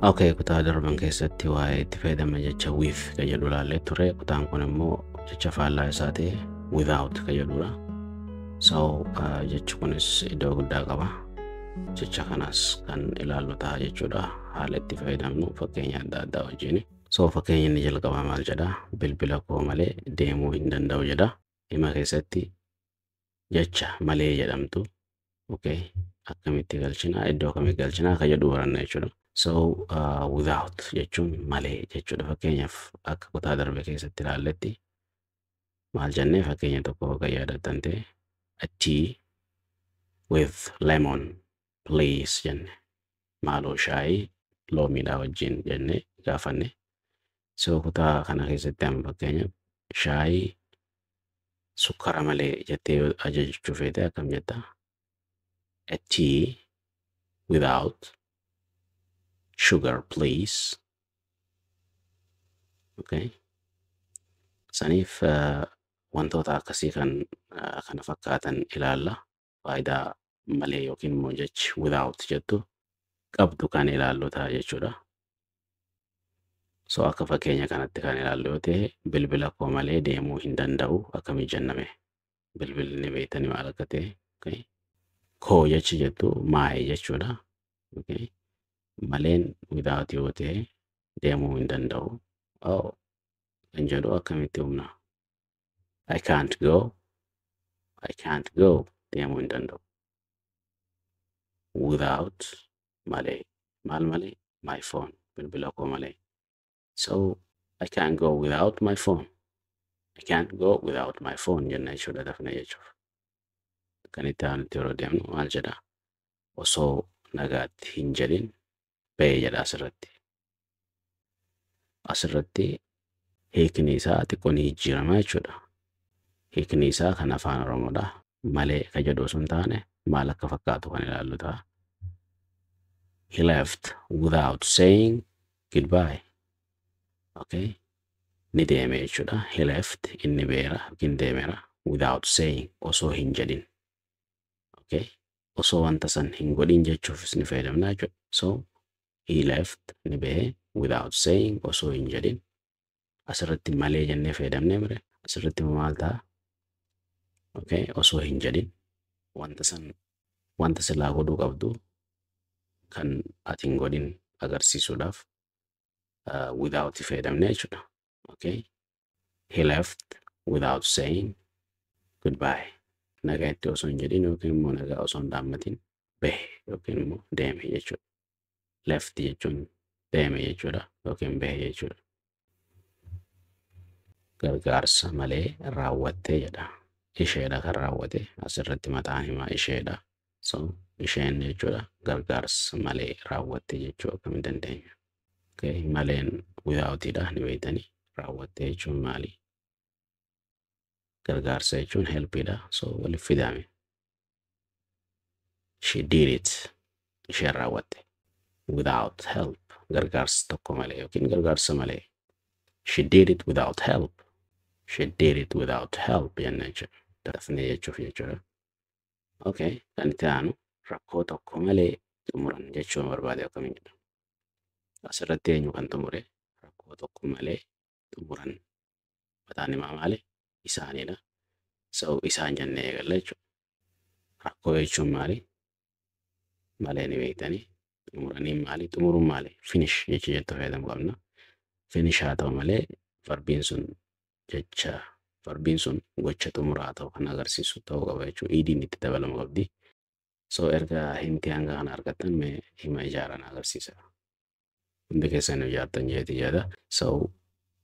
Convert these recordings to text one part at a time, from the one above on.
Okay, kutaa darban keessatti waa'ee itti fayyadama jecha "with" kan jedhu ilaallee ture. Kutaan kun immoo jecha faallaa isaa ta'e "without" kan jedhudha. So jechi kunis iddoo guddaa qaba. Jecha kanas kan ilaallu ta'a jechuudha. Haala itti fayyadamnu fakkeenya adda addaa wajjin. So fakkeenya inni jalqabaa maal jedha? "Bilbila koo malee deemuu hin danda'u" jedha. Hima keessatti jecha "malee" jedhamtu, okay, akkamitti galchinaa, iddoo kamii galchinaa kan jedhu baranna jechuudha. So "without" jechuun malee jechuudha. Fakkeenyaaf, akka kutaa darbe keessatti ilaalletti maal jennee, fakkeenya tokko kan yaadattan ta'e, "A tea with lemon, please" jenne. Maaloo shaayii loomiidhaa wajjin jenne gaafanne. So kutaa kana keessatti amma fakkeenyaaf shaayii sukkara malee jettee yoo ajajachuu feete akkam jetta? "A tea without sugar, please." Okay. Saniif wantoota akkasii kan kana fakkaatan ilaalla. Faayidaa "malee" yookiin immoo jechi "without" jettu qabdu kan ilaallu ta'a jechuudha. So akka fakkeenya kanatti kan ilaallu yoo ta'e, "Bilbila koo malee deemuu hin danda'u" akkamii jenname? Bilbilli ni beektanii maal akka ta'e. Okay. "Koo" jechi jettu "my" jechuudha. Okay. "Maleen" "without" yoo ta'e, deemuu hin danda'u. Oh, kan jedhu akkamitti humna? I can't go. I can't go, deemuu hin danda'u. "Without" malee. Maal malee? "My phone", bilbila koo malee. So I can't go without my phone. I can't go without my phone jenna jechuudha dafne jechuuf. Kan itti aanutti yeroo deemnu maal jedha? "Osoo nagaatti hin jedhin ba'e" jedha asirratti. Asirratti hiikni isaa xiqqoo ni jijjiirama jechuudha. Hiikni isaa kan afaan Oromoodha. "Malee" ka jedhu osoo hin taane maal akka fakkaatu kan ilaallu ta'a. He left without saying goodbye. Okay. Ni deeme jechuudha. He left, inni beera yookiin deemeera, "without saying", osoo hin jedhin. Okay. Osoo wanta san hin godhin jechuufis ni fayyadamna jechuudha. So he left, ni bahe, "without saying", osoo hin jedhin. Asirratti "malee" jennee fayyadamnee mire, asirratti immoo maal ta'a? Okay. Osoo hin jedhin wanta san, wanta silaa godhuu qabdu kan ati hin godhin agarsiisuudhaaf "without" fayyadamne jechuudha. Okay. He left without saying goodbye. Nagaa itti osoo hin jedhin yookiin immoo nagaa osoo hin dhaammatin bahe yookiin immoo deeme jechuudha. "Left" jechuun deeme jechuudha yookiin bahe jechuudha. "Gargaarsa malee raawwattee" jedha. Isheedha kan raawwate, asirratti mataan himaa isheedha. So isheen jechuudha. "Gargaarsa malee raawwatte" jechuu akkamiin dandeenya? Okay. "Maleen" "without" idha, ni beektanii. "Raawwatte" jechuun maali? "Gargaarsa" jechuun "help" idha. So waliif fidame. She did it. Isheen raawwatte. "Without help". Gargaarsa tokko malee yookiin gargaarsa malee. She did it without help. She did it without help jenna jechuudha. Dafnee jechuuf jechuudha. Okay. Kan itti aanu "Rakkoo tokko malee xumuran" jechuun barbaade akkamiin jedha? Asirratti eenyu kan xumure? "Rakkoo tokko malee xumuran". Mataan himaa maali? Isaanidha. So "isaan" jennee eegalla jechuudha. "Rakkoo" jechuun maali? "Malee" ni beektanii. "Xumuranii" maali? "Xumuruun" maali? "Finish" jecha jettu fayyadamuu qabna. "Finish" haa ta'u malee verbiin sun, jecha verbiin sun gocha xumuraa ta'u kan agarsiisu ta'uu qaba jechuudha. "Ed" iin itti dabalamuu qabdi. So erga hint hanga kana argattan, mee hima ijaaran agarsiisa. Hundi keessan ijaartan jeeti jedha. So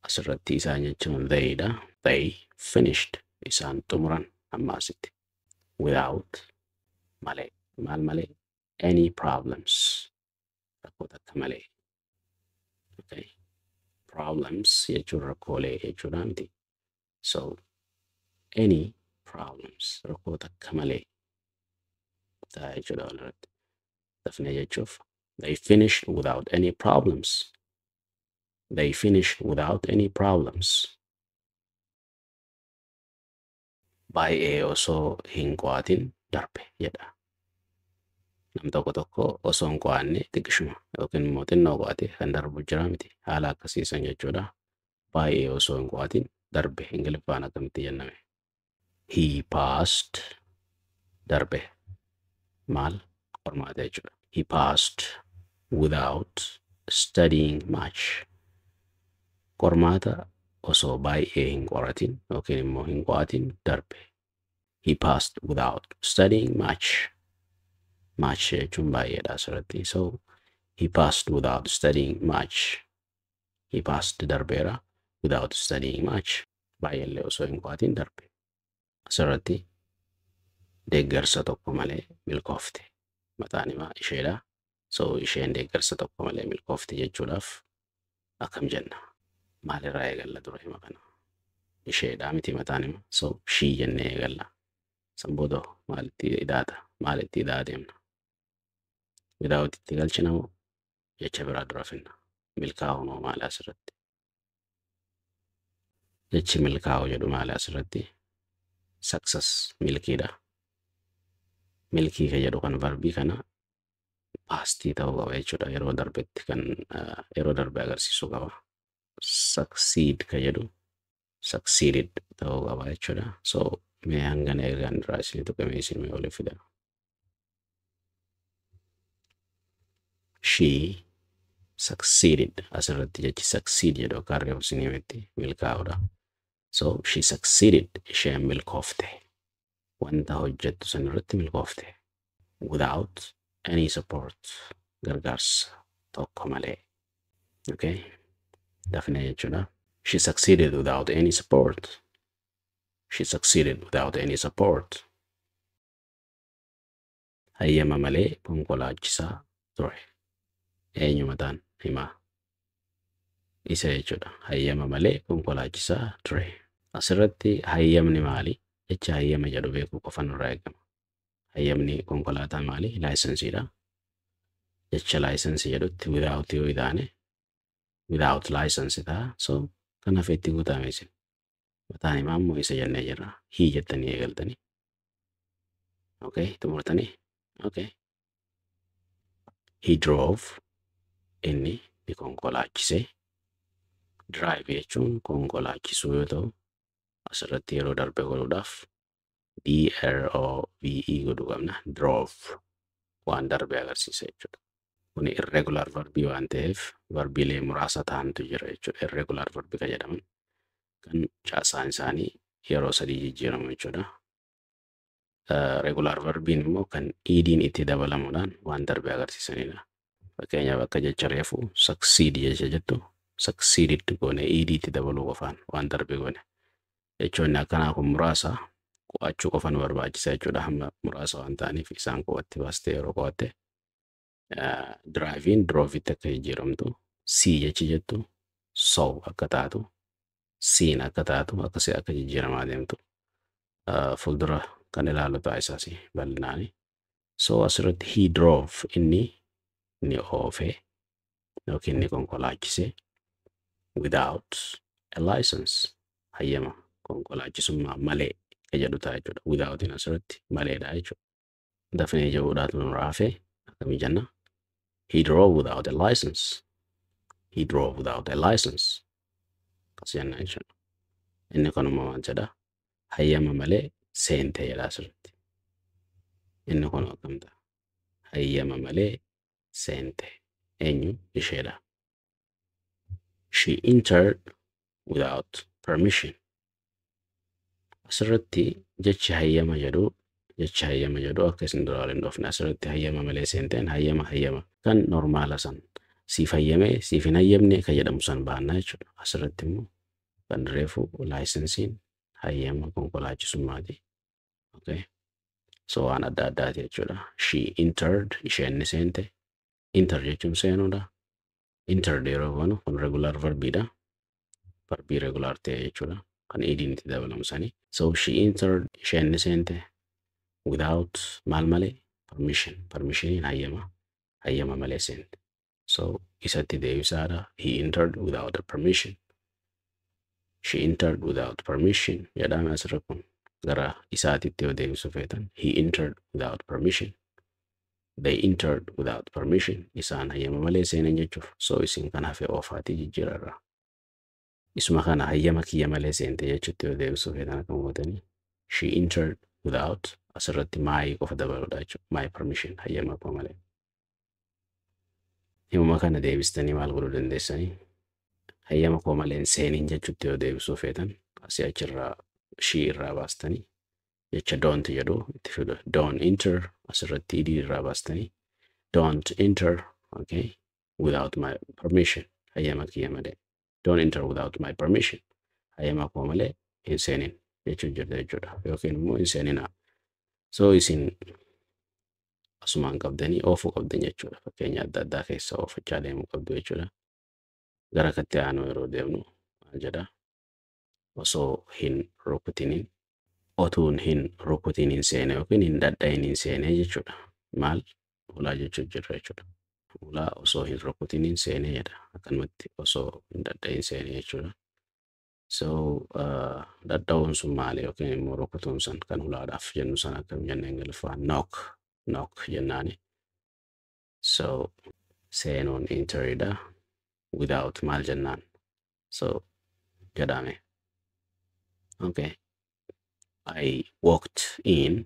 asirratti "isaan" jechuun "they" dha. They finished, isaan xumuran amma asitti. "Without", malee. Maal malee? "Any problems", rakkoo takka malee. Okay. "Problems" jechuun rakkoolee jechuudha miti? So "any problems", rakkoo takka malee ta'a jechuudha walirratti. Dafnee jechuuf, they finished without any problems. They finished without any problems. "Baay'ee osoo hin qo'atin darbe" jedha. Nam tokko tokko osoo hin qo'anne xiqqishuma yookiin immoo xinnoo qo'ate kan darbu jira miti. Haala akkasiisan jechuudha. Baay'ee osoo hin qo'atin darbe Ingiliffaan akkamitti jenname? He passed, darbe, maal? Qormaata jechuudha. He passed without studying much. Qormaata osoo baay'ee hin qoratin yookiin immoo hin qo'atin darbe. He passed without studying much. Much jechuun baay'eedha asirratti. So he passed without studying much. He passed, darbeera, without studying much. Baay'eellee osoo hin qo'atin darbe. Asirratti deeggarsa tokko malee milkoofte. Mataan himaa isheedha. So isheen deeggarsa tokko malee milkoofte jechuudhaaf akkam jenna? Maalirraa eegalla dura hima kana? Isheedha miti mataan hima? So she jennee eegalla. San booda maalitti idaata? Maalitti idaa deemna? Without itti galchina moo jecha biraa dura finna? Milkaa'uu moo maali asirratti? Jechi milkaa'uu jedhu maali asirratti? Success, milkiidha. Milkii kan jedhu kan verbii kana pastii ta'uu qaba jechuudha. Yeroo darbetti kan yeroo darbe agarsiisuu qaba. Succeed kan jedhu succeeded ta'uu qaba jechuudha. So mee hangana eegaan irraa isinii tuqame isin mee oliif fida. She succeeded, asirratti jechi succeed jedhu akka harreef isinii himetti milkaa'uudha. So she succeeded, isheen milkoofte. Wanta hojjettu san irratti milkoofte. Without any support, gargaarsa tokko malee. Okay? Dafnee jechuudha. She succeeded without any support. She succeeded without any support. Hayyama malee konkolaachisaa ture. Eenyu mataan himaa? Isa jechuudha. Hayyama malee konkolaachisaa ture. Asirratti hayyamni maali? Jecha hayyama jedhu beekuu qofa nurraa eegama. Hayyamni konkolaataa maali? Licensiidha. Jecha licensii jedhutti without yoo idaane without license ta'a. So kanaaf itti guutame isin. Mataan himaa immoo isa jennee jirra. He jettanii eegaltanii. Okay, xumurtanii. Okay. He drove, inni ni konkolaachise. Drive jechuun konkolaachisuu yoo ta'u asirratti yeroo darbe godhuudhaaf D-R-O-V-E godhuu qabna. Drove waan darbe agarsiisa jechuudha. Kuni irregular verbii waan ta'eef verbiilee muraasa ta'antu jira jechuudha. Irregular verbii kan jedhaman kan caasaan isaanii yeroo sadii jijjiiramu jechuudha. Regular verbiin immoo kan ediin itti dabalamuudhaan waan darbe agarsiisanidha. Fakkeenyaaf akka jecha reefu succeed jecha jettu succeeded goone ed itti dabaluu qofaan waan darbe goone. Jechoonni akkanaa kun muraasa qo'achuu qofa nu barbaachisa jechuudha. Hamma muraasa waan ta'aniif isaan qo'atti baastee yeroo qo'atte driveiin droveitti akka jijjiiramtu, see jechi jettu saw akka taatu, seen akka taatu, akkasii akka jijjiiramaa deemtu fuuldura kan ilaalu ta'a isaas bal'inaani. So asirratti he drove, inni ni oofe yookiin ni konkolaachise, without a license, hayyama konkolaachisummaa malee ka jedhu ta'a jechuudha. Without asirratti maleedha jechuudha. Dafnee jedhuudhaatu nurraa hafe akkamii jenna? He drove without a license. He drove without a license. Akkas jenna jechuudha. Inni kanuma maal jedha? Hayyama malee seente jedha asirratti. Inni kun akkam ta'a? Hayyama malee seente. Eenyu? Isheedha. She entered without permission. Asirratti jechi hayyama jedhu akka isin dura waliin dhofne asirratti hayyama malee seenteen hayyama kan normaala san siif hayyamee siif hin hayyamne kan jedhamu san baannaa jechuudha. Asirratti immoo kan reefu licensiin hayyama konkolaachisummaati. Okay. So waan adda addaati jechuudha. She entered, isheen ni seente. Enter jechuun seenuudha. Entered yeroo goonu kun regular verbiidha. Verbii regular ta'e jechuudha. Kan ediin itti dabalamu sanii. So she entered, isheen ni seente, without maal malee? Permission. Permissioniin hayyama. Hayyama malee seente. So isatti deebisaadha. He entered without a permission. She entered without permission jedhame asirra kun gara isaatitti yoo deebisu feetan he entered without permission. They entered without permission. Isaan hayyama malee seenan jechuuf. So isin kan hafe oofaatii jijjiirarra. Isuma kana hayyama kiyya malee seente jechuutti yoo deebisuu feetan akkam gootanii? She entered without, asirratti my qofa dabaluudha jechuudha. My permission, hayyama koo malee. Himuma kana deebistanii maal godhuu dandeessanii? Hayyama koo malee hin seeniin jechuutti yoo deebisuu feetan, asii achirraa she irraa baastanii jecha don't jedhu itti fidu. Don't enter, asirratti ed irraa baastanii don't enter, okay, without my permission, hayyama kiyya malee. Don't enter without my permission. Hayyama koo malee hin seenin jechuu jirta jechuudha. Yookiin immoo hin seeninaa. So isin asumaan qabdanii oofuu qabdan jechuudha. Fakkeenya adda addaa keessa oofachaa deemuu qabdu jechuudha. Gara katti aanu yeroo deemnu maal jedha? Osoo hin rukutiniin, otuun hin rukutiniin seene yookiin hin dhadha'iniin seenee jechuudha. Maal ulaa jechuu jirra jechuudha. Ulaa osoo hin rukutiniin seenee jedha. Akkanumatti osoo hin dhadha'in seenee jechuudha. So dhadha'uun sun maali, yookiin immoo rukutuun sun kan ulaadhaaf jennu san akkam jennee Ingiliffaan? Knock, knock jennaani. So seenuun enteridha. Without maal jennaan? So jedhame. Okay. I walked in,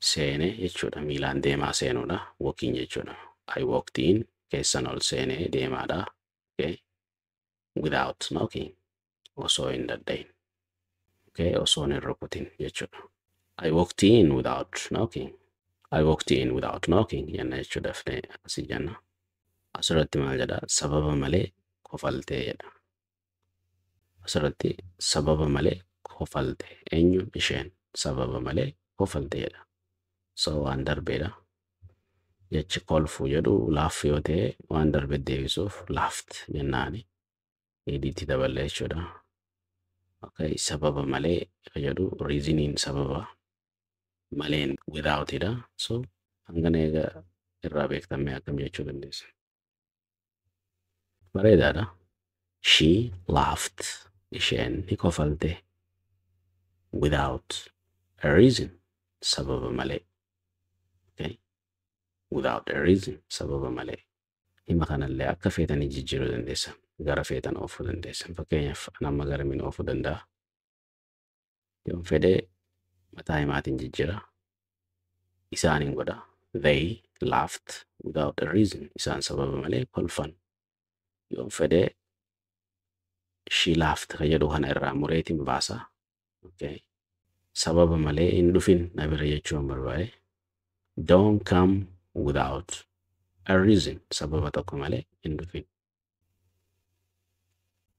seene jechuudha. Miilaan deemaa seenuudha. Walking jechuudha. I walked in, keessan ol seenee deemaadha. Okay. Without knocking, osoo hin dhadhayin. Okay. Osoo hin rukutin jechuudha. I walked in without knocking. I walked in without knocking jenna jechuudha. Dafnee asii jenna. Asirratti maal jedha? Sababa malee kofaltee jedha. Asirratti sababa malee kofalte. Eenyu? Isheen sababa malee kofalte jedha. So waan darbeedha. Jechi kolfuu jedhu laugh yoo ta'e, waan darbe deebisuuf laughed jennaani. Ed itti daballee jechuudha. Okay, sababa malee jedhu, reasoniin sababa, maleen withoutidha. So hangana egaa irraa beektamee akkam jechuu dandeessa? Bareedaadha. She laughed. Isheen ni kofalte. Without a reason. Sababa malee. Okay. Without a reason. Sababa malee. Hima kanallee akka feetanii jijjiiruu dandeessan. Gara feetan oofuu dandeessan. Fakkeenyaaf an amma garamiin oofuu danda'a? Yoon fedhee mataa himaatiin jijjiira. Isaaniin godha. They laughed without a reason. Isaan sababa malee kolfan. Yoon fedhee she laughed ka jedhu kana irraa mureetiin baasa. Okay. Sababa malee hin dhufin na bira jechuu hin barbaade. Don't come without a reason. Sababa tokko malee hin dhufin.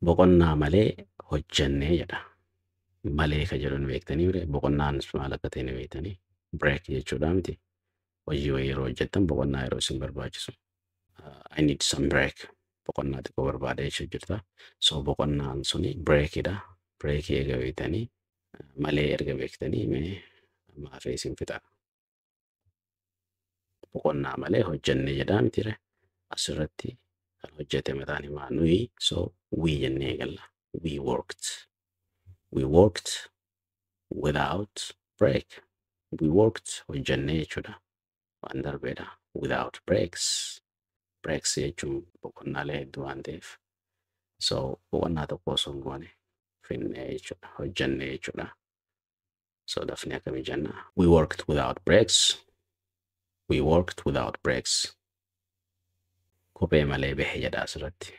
Boqonnaa malee hojjannee jedha. Malee ka jedhu ni beektanii bire, boqonnaan maal akka ta'e ni beektanii. Break jechuudha miti? Hojii wayii yeroo hojjettan boqonnaa yeroo isin barbaachisu. I need some break. Boqonnaa xiqqoo barbaada jechuu jirta. So boqonnaan suni breakidha. Breakii eega beektanii, malee erga beektanii, mee maafee isin fixa. Boqonnaa malee hojjannee jedhaa mitire? Asirratti kan hojjete mataan himaa nuyi, so we jennee eegalla. We worked. We worked without break. We worked, hojjannee jechuudha. Waan darbeedha. Without breaks. Breaks jechuun boqonnaalee hedduu waan ta'eef. So boqonnaa tokko osoo hin goone finnee jechuudha. Hojjannee jechuudha. So dafnee akkamii jenna? We worked without breaks. We worked without breaks. Kophee malee bahe jedha asirratti.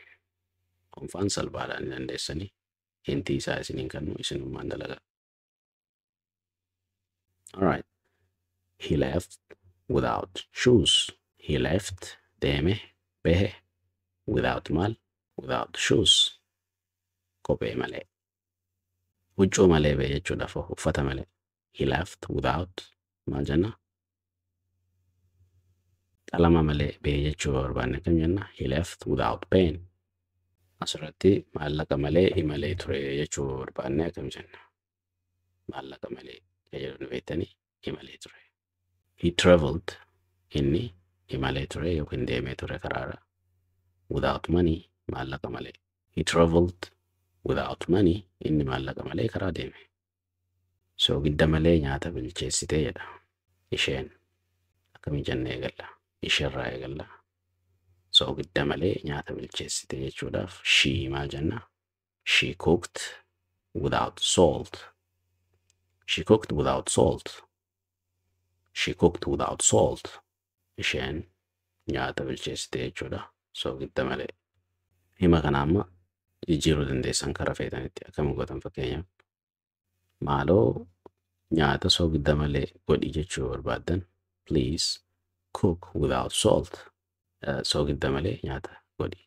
Konfaan salphaadhaan ni dandeessanii. Hintii isaa isiniin kennu, isinummaan dalagaa. Alright. He left without shoes. He left, deeme, bahe, without maal? Without shoes. Kophee malee. Huccuu malee bahe jechuudhaaf, uffata malee. He left without maal jenna? Qalama malee bahe jechuu barbaanne kam jenna? He left without pen. Asirratti maallaqa malee imalee ture jechuu barbaanne akkam jenna? Maallaqa malee kan jedhu ni beektanii, imalee ture. He traveled, inni imalee ture yookiin deemee ture karaarra. Without money, maallaqa malee. He traveled without money, inni maallaqa malee karaa deeme. Soogidda malee nyaata bilcheessitee jedha. Isheen Akkamii jennee eegalla? Isheerraa eegalla. Soogidda malee nyaata bilcheessite jechuudhaaf she maal jenna? She cooked without salt. She cooked without salt. She cooked without salt. Isheen nyaata bilcheessite jechuudha. Soogidda malee. Hima kana amma jijjiiruu dandeessan karaa feetanitti. Akkam gootan? Fakkeenyaaf, maaloo nyaata soogidda malee godhi jechuu barbaaddan, please cook without salt. Soogidda malee nyaata godhi.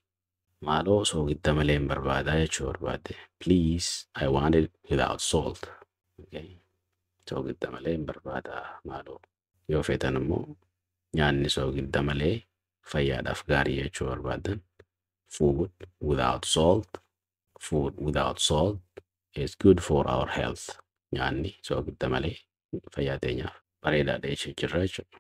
Maaloo soogidda malee hin barbaadaa jechuu barbaadde, please, I want it without salt. Okay. Soogidda malee hin barbaadaa maaloo. Yoo feetan immoo nyaanni soogidda malee fayyaadhaaf gaarii jechuu barbaaddan, food without salt, food without salt is good for our health. Nyaanni soogidda malee fayyaa teenyaaf bareedaadha jechuu jirra jechuudha.